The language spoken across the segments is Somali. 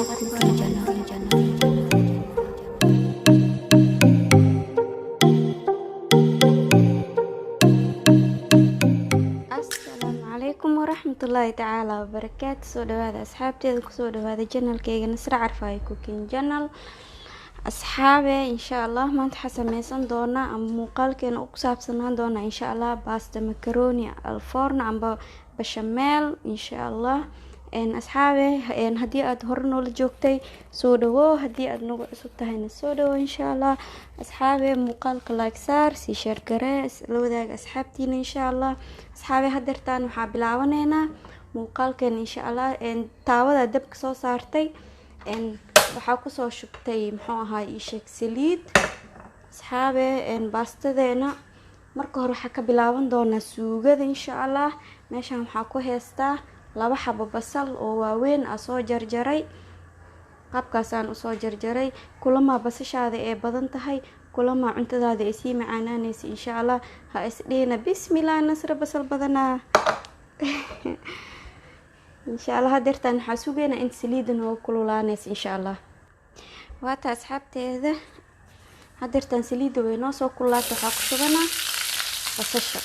Cooking Channel. Asalaamu calaykum waraxmatullaahi tacaala wabarakaatu. Soo dhawaada asxaabteeda, kusoo dhawaada janalkeyga Nasra Carfaayo Cooking Channel. Asxaabe, insha Allah maanta waxaa sameysan doonaa ama muuqaalkeena u kusaabsanaan doonaa insha Allah basta macaroni alforno amba bashameel insha Allah. Asxaabe, haddii aada hore noola joogtay soo dhawo, haddii aada nagu cusub tahayna soo dhawo insha Allah. Asxaabe, muuqaalka like saar, sii share garee, la wadaaga asxaabtiina insha Allah. Asxaabe, hadeertaan waxaa bilaabaneynaa muuqaalkeena insha Allah. Taawada dabka soo saartay, waxaa kusoo shubtay muxuu ahaa iisheeg saliid. Asxaabe, baastadeena marka hore waxaa ka bilaaban doonaa suugada insha Allah. Meeshaan waxaa ku heystaa 2 xabo basal oo waaweyn aa soo jarjaray, qaabkaasaan usoo jarjaray. Kulamaa basashaada ee badan tahay, kulamaa cuntadaada ay sii macaanaaneysa insha Allah. Ha isdhihina bismillah Nasra basal badanaa insha Allah. Hadeertaan waxaa sugeynaa inta saliida nooga kululaaneysa insha Allah. Waata asxaabteeda, hadeertaan saliidda way noo soo kululaata, waxaa ku shubanaa basasha.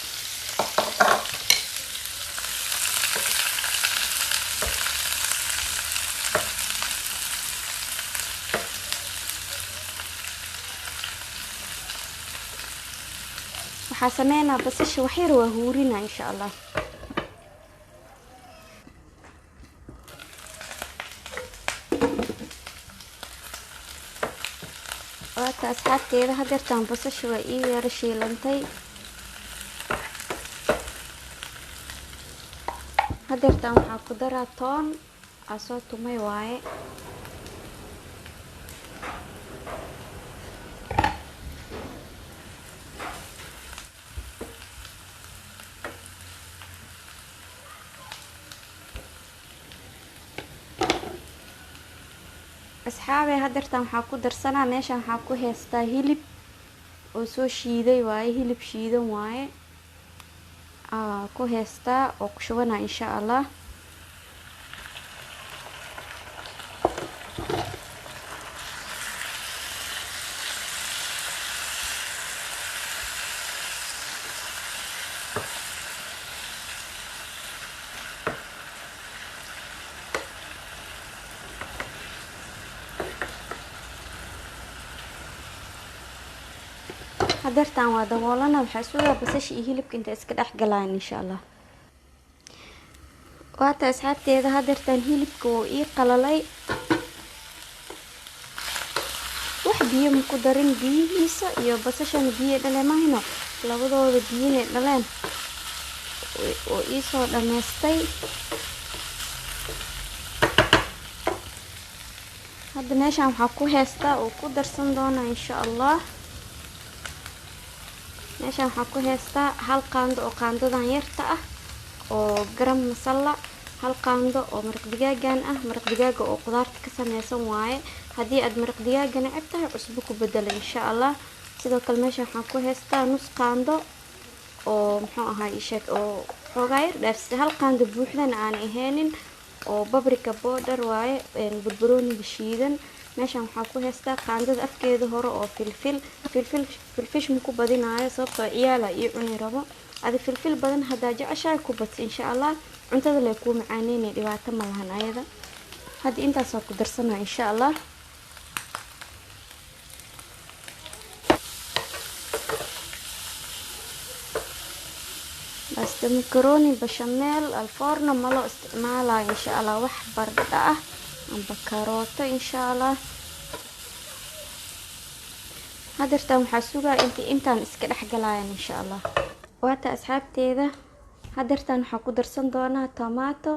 Waxaa sameynaa basasha waxyar waa huurina insha Allah. Waata asxaabteeda, hadeertaan basasha waa ii yaro shiilantay. Hadeertaan waxaa ku daraa toon aa soo tumay waaye. Asxaabe, hadeertaan waxaa ku darsanaa, meeshaan waxaa ku heystaa hilib oo soo shiiday waaye, hilib shiidan waaye ku heystaa oo ku shubanaa insha Allah. Hadeertaan waa daboolana, waxaa sugaa basasha iyo hilibka inta iska dhex galaan insha Allah. Waata asxaabteeda, hadeertaan hilibka wuu ii qalalay, wax biyo ma ku darin. Biyihiisa iyo basashana biyo dhaleen mahayno, labadooda biyahay dhaleen oo iisoo dhameystay. Hadda meeshaan waxaa ku heystaa oo ku darsan doonaa insha Allah. Meeshaan waxaa ku heystaa 1 qaando oo qaandadan yarta ah oo garam masala, 1 qaando oo maraq digaagan ah, maraq digaaga oo qudaarta ka sameysan waaye. Haddii aad maraq digaaga neceb tahay, cusbo ku bedela insha Allah. Sidoo kale meeshaan waxaan ku heystaa nus qaando oo muxuu ahaa isheeg oo xoogaa yar dhaafsay, 1 qaando buuxdana aan ahaynin, oo paprika powder waaye, barbarooniga shiidan. Meeshaan waxaa ku heystaa qaandada afkeeda hore oo filfil. Filfil filfish ma ku badinaayo sababtoo ciyaala ii cuni rabo. Adi filfil badan haddaa jeceshahay ku badsa insha Allah, cuntada lee kuu macaaneynaya, dhibaato ma lahan ayada. Hadda intaasaa ku darsanaa insha Allah. Basta macaroni bashameel alforno ma loo isticmaalayo insha Allah wax baradho ah amba karooto insha Allah. Hadeertaan waxaa sugaa inta intaan iska dhex galayaan insha Allah. Waata asxaabteeda, hadeertaan waxaa ku darsan doonaa tomato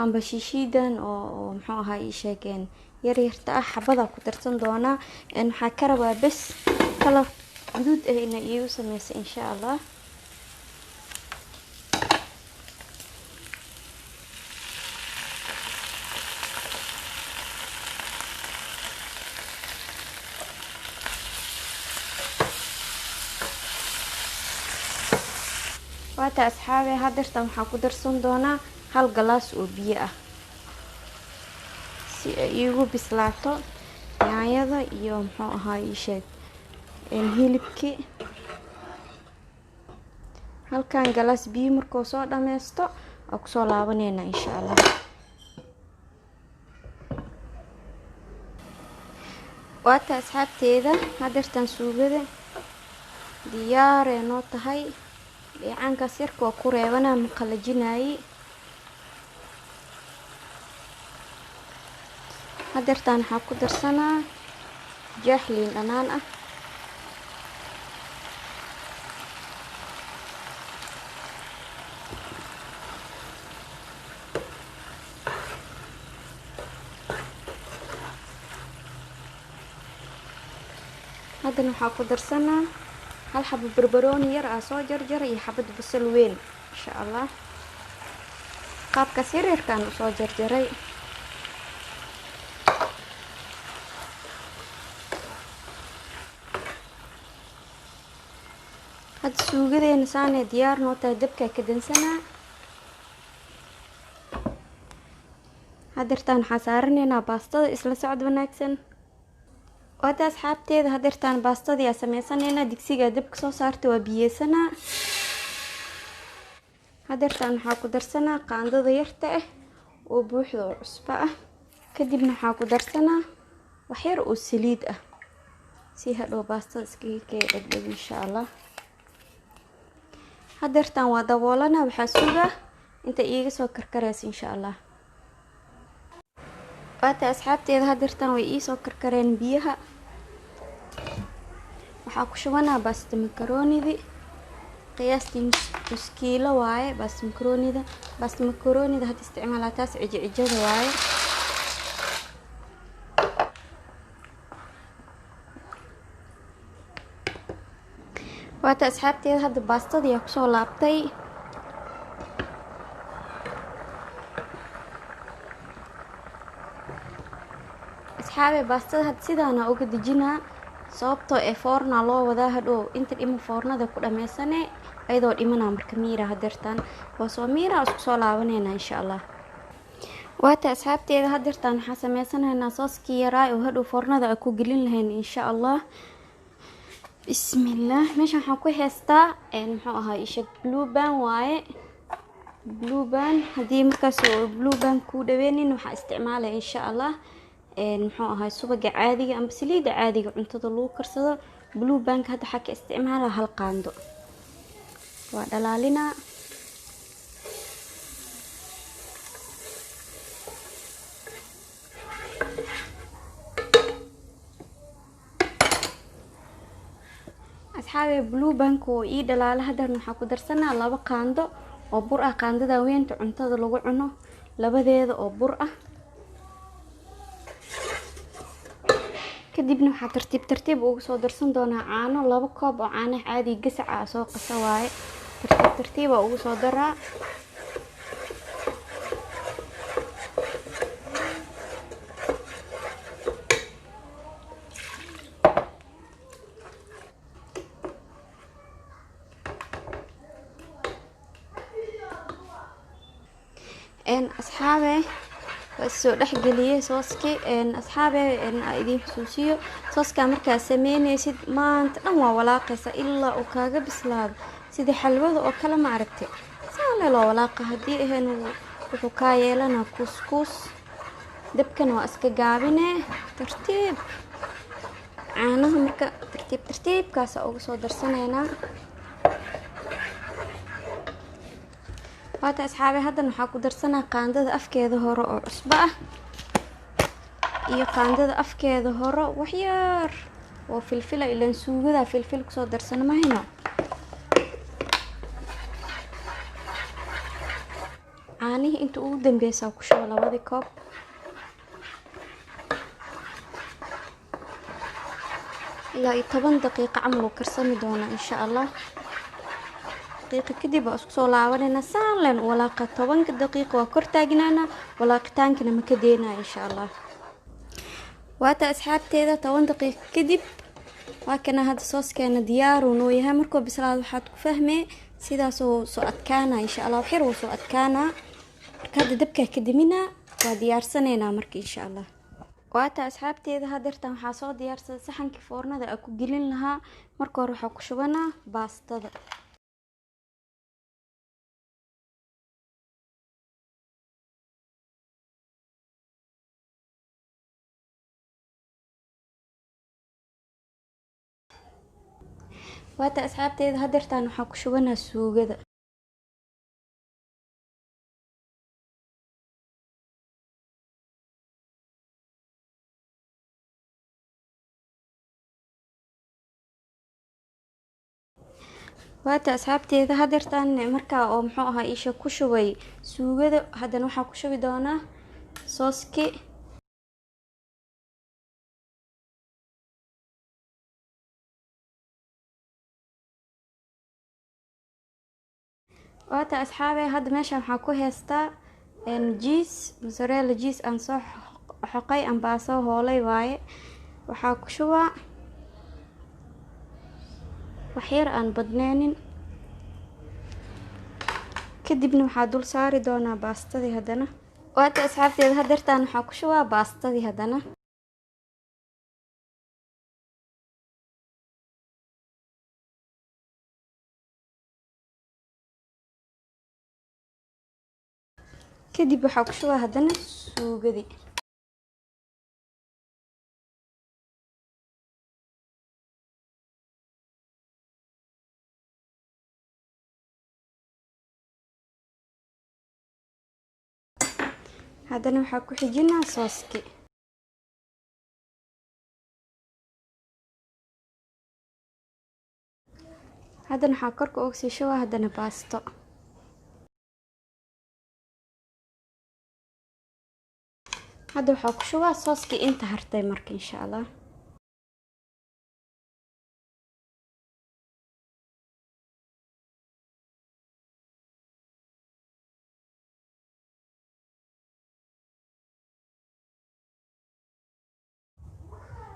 amba shishiidan oo muxuu ahaa ii sheegeen yaryarta ah, xabadaa ku darsan doonaa. Waxaa ka rabaa bes kalar guduud ah inay iigu sameysa insha Allah. Waata asxaabe, hadeertaan waxaa ku darsan doonaa 1 galaas oo biyo ah. si ay iigu bislaato yaanyada iyo muxuu ahaa ii sheeg hilibkii. Halkan galaas biyo markuu soo dhameysto waa kusoo laabaneynaa insha Allah. Waata asxaabteeda, hadeertaan suugada diyaaree noo tahay. Dheecaankaas yarka waa ku reebanaa, ma qalajinaayey. Hadeertaan waxaa ku darsanaa jeex liin dhanaan ah. Haddana waxaa ku darsanaa hal xabo barbarooni yar aa soo jarjaray iyo xabad basal weyn insha Allah. Qaabkaas yaryarkaan usoo jarjaray. Hadda suugadeena saanay diyaar noo tahay, dabkaa ka dansanaa. Hadeertaan waxaa saaranaynaa baastada. Isla socod wanaagsan. Waata asxaabteeda, hadeertaan baastadii aa sameysanaynaa. Digsigaa dabka soo saarta, waa biyeysanaa. Hadeertaan waxaa ku darsanaa qaandada yarta ah oo buuxda oo cusbo ah. Kadibna waxaa ku darsanaa waxyar oo saliid ah si hadhow baastada iskaga kee dhegdheg insha Allah. Hadeertaan waa daboolana, waxaa sugaa inta iiga soo karkareysa insha Allah. Waata asxaabteeda, hadeertaan way iisoo karkareen biyaha. Waxaa ku shubanaa baasta makaroonidi, qiyaastii nus kiilo waaye baasta makaroonida. Baasta makaroonida hadda isticmaalaa taas cijicijada waaye. Waata asxaabteeda, hadda baastadii aa kusoo laabtay. Asxaabe, baastada hadda sidaana uga dejinaa, sababtoo ee foorna loo wadaa hadhow. Inta dhima foornada ku dhameysane, ayadoo dhimanaa marka miira. Hadeertaan waa soo miira, isku soo laabaneynaa insha Allah. Waata asxaabteeda, hadeertaan waxaa sameysanaynaa sooskii yaraa oo hadhow foornada a ku gelin lahayn insha Allah. Bismillaah. Meeshan waxaan ku heystaa muxuu ahaa isha Blue Band waaye. Blue Band haddii markaas oo Blue Band kuu dhaweynin, waxaa isticmaalaya insha Allah muxuu ahaa subaga caadiga amba saliida caadiga cuntada lagu karsado. Blue Bandka hadda waxaa ka isticmaala hal qaando, waa dhalaalinaa. Asxaabe, Blue Bandka oo ii dhalaala. Haddana waxaa ku darsanaa 2 qaando oo bur ah, qaandada weynta cuntada lagu cuno labadeeda oo bur ah. Kadibna waxaa tartiib tartiib ugu soo darsan doonaa caano, 2 koob oo caanaha caadiga gasaca ah soo qasa waaye. Tartiib tartiiba ugu soo daraa. Asxaabe, waa soo dhexgeliyey sooski. Asxaabe, aa idiin xusuusiyo, sooskaa markaa sameyneysid maanta dhan waa walaaqaysa ilaa uu kaaga bislaado, sidii xalwada oo kale, ma aragtay? Saale loo walaaqa, haddii ahayn wuxuu kaa yeelanaa kuuskuus. Dabkana waa iska gaabine, tartiib caanaha marka tartiib tartiibkaasa uga soo darsanaynaa. Waata asxaabe, haddana waxaa ku darsanaa qaandada afkeeda hore oo cusbo ah iyo qaandada afkeeda hore waxyar oo filfila, ilaan suugada filfil kusoo darsana mahayno. Caanihii inta ugu dambeysaa ku shuba labadii koob. Ilaa iyo 10 daqiiqo camal uu karsami doonaa insha Allah. Daqiiqa kadib waa isku soo laabanayna. Saan walaaqa 10-ka daqiiqa waa kor taagnaana, walaaqitaankana ma ka deynaya insha Allah. Waata asxaabteeda, 10 daqiiqo kadib waa kana. Hadda sooskeena diyaaruu noo yahay. Markuu bislaado waxaad ku fahmee sidaasoo soo adkaana insha Allah, waxyar wuu soo adkaanaa. Marka hadda dabkaa ka deminaa. Marka waa diyaarsanaynaa marka insha Allah. Waata asxaabteeda, hadeertan waxaa soo diyaarsaday saxankii foornada aan ku gelin lahaa. Marka hore waxaa ku shubanaa baastada. Waata asxaabteeda, hadeertan waxaa ku shubanaa suugada. Waata asxaabteeda, hadeertan markaa oo muxuu ahaa isha ku shubay suugada, haddana waxaa ku shubi doonaa sooski. Waata asxaabe, hadda meeshan waxaa ku heystaa cheese, mozzarella cheese aan soo xoqay amba aan soo hoolay waaye. Waxaa ku shubaa wax yar aan badneenin, kadibna waxaa dul saari doonaa baastadii haddana. Waata asxaabteeda, hadeertaan waxaa ku shubaa baastadii haddana. Kadib waxaa ku shubaa haddana suugadii. Haddana waxaa ku xijinaa sooski. Haddana waxaa korka uga sii shubaa haddana baasto. Hadda waxaa ku shubaa sooskii inta hartay marka insha Allah.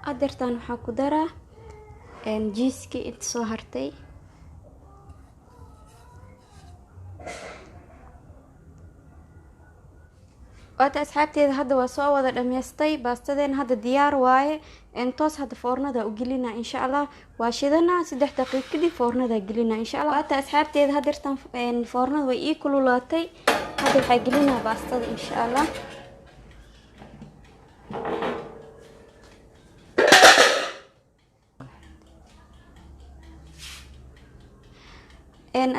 Hadeertan waxaa ku daraa cheese-kii inta soo hartay. Waata asxaabteeda, hadda waa soo wada dhameystay baastadeena, hadda diyaar waaye. Toos hadda foornada u gelina insha Allah. Waa shidanaa 3 daqiiq kadib foornada gelina insha Allah. Waata asxaabteeda, hadeertan foornada way ii kululaatay. Hadda waxaa gelinaa baastada insha Allah.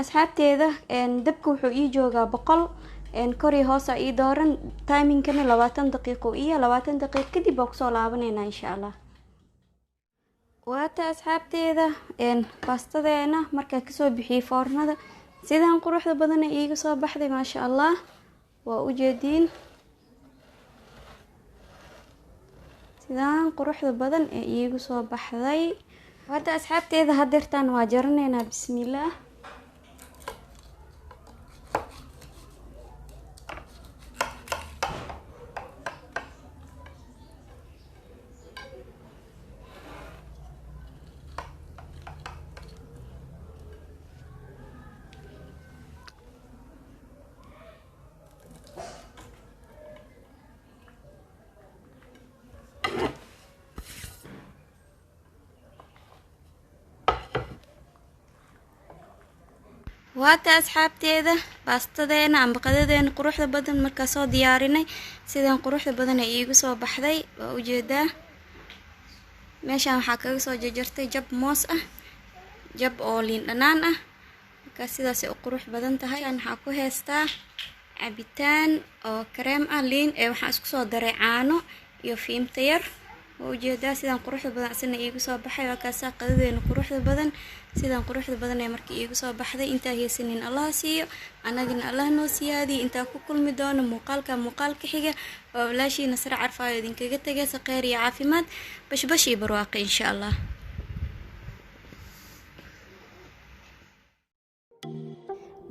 Asxaabteeda, dabka wuxuu ii joogaa 100, kor iyo hoosa ii dooran, timingkana 20 daqiiqo iyo 20 daqiiq kadib baa kusoo laabaneynaa insha Allah. Waata asxaabteeda, baastadeena markaa kasoo bixiyey foornada sidaan quruxda badana iiga soo baxday, maasha Allah. Waa ujeediin sidaan quruxda badan ee iiga soo baxday. Waata asxaabteeda, hadeertaan waa jaraneynaa, bismillaah. Waata asxaabteeda, baastadeena amba qadadeena quruxda badan markaa soo diyaarinay, sidaan quruxda badan ay iigu soo baxday waa ujeedaa. Meeshaan waxaa kaga soo jarjartay jab moos ah, jab oo liin dhanaan ah. Markaa sidaasay u qurux badan tahay. Waxaa ku heystaa cabitaan oo kareem ah, liin ee waxaan isku soo daray caano iyo fiimta yar. Waa ujeedaa sidaan quruxda badan asina iigu soo baxay. Waa kaasaa qadadeena quruxda badan, sidaan quruxda badan ee markii iigu soo baxday. Intaa haysanin Allah siiyo, annagana Allah noo siyaadiyo. Intaa ku kulmi doono muuqaalka muuqaalka xiga, waa walaashii Nasre Carfaayo idinkaga tegaysa kheyr iyo caafimaad, bashbash iyo barwaaqo insha Allah.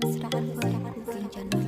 Nasra Carfaayo Cooking Channel.